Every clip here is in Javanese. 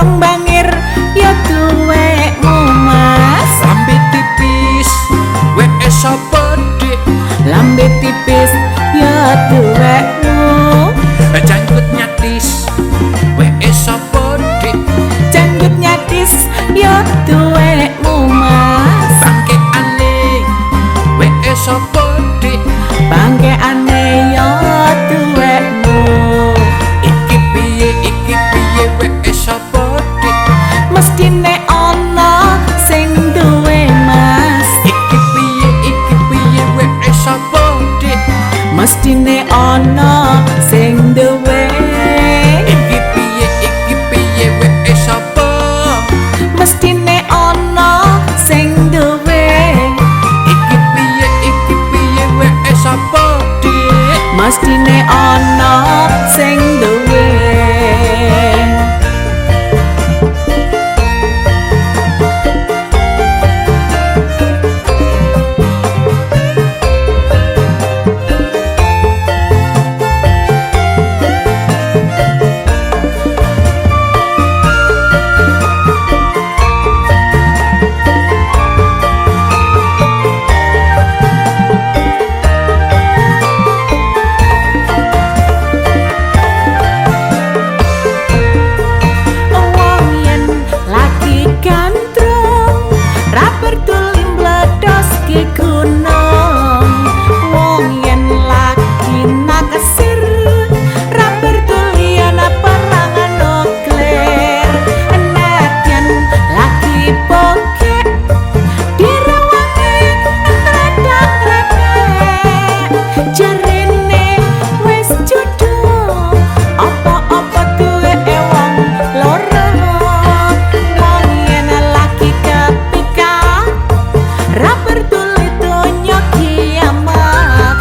Irung bangir ya duwekmu mas. Lambe tipis weke sapa dik? Lambe tipis ya duwekmu. Janggut nyatis weke sapa dik? Janggut nyatis ya duwekmu mas. Bangkekane weke sapa dik? Bangkekane ya duwekmu. Iki piye iki piye weke sapa dik? Mestine ana sing duwe mas. Iki piye weke sapa dik? Mestine ana sing duwe. Iki piye weke sapa? Mestine ana sing duwe. Iki piye weke sapa dik? Mestine ana sing duwe. Wong yen lagi gandrung ra peduli mbledoske gunung. Wong yen lagi naksir ra peduli ana perangan nuklir. Nadyan lagi bokek direwangi nredak-redek, jarene wis jodoh apa-apa duweke wong loro. Wong yen lagi kepikat ra peduli donya kiamat.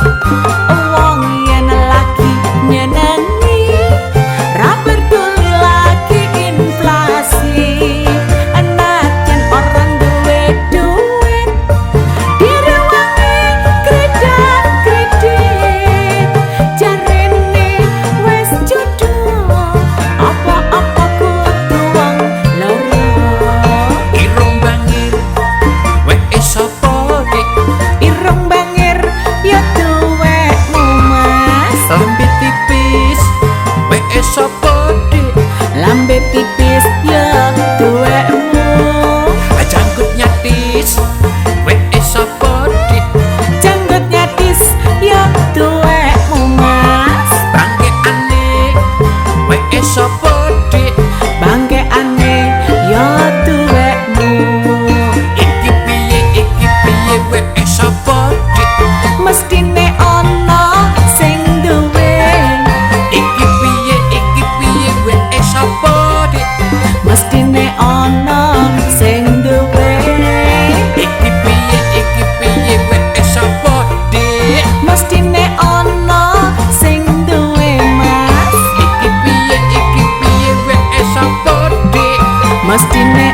Wong yen lagi nyenengi ra peduli lagi inflasi. Nadyan ora duwe duit direwangi kredit, jarene wis jodoh apa-apa kudu wong loro. Irung bangir weke sapa dik? Irung bangir ya duwekmu mas. Lambe tipis weke sapa dik? Lambe tipis ya duwekmu. Janggut nyatis weke sapa dik? Janggut nyatis ya duwekmu mas. Bangkekane weke sapa dik? Bangkekane ya duwekmu. Iki piye weke sapa dik? Mestine ana sing duwe. Iki piye weke sapa dik? Mestine ana sing duwe. Iki piye weke sapa dik? Mestine ana sing duwe mas. Iki piye weke sapa dik? Mestine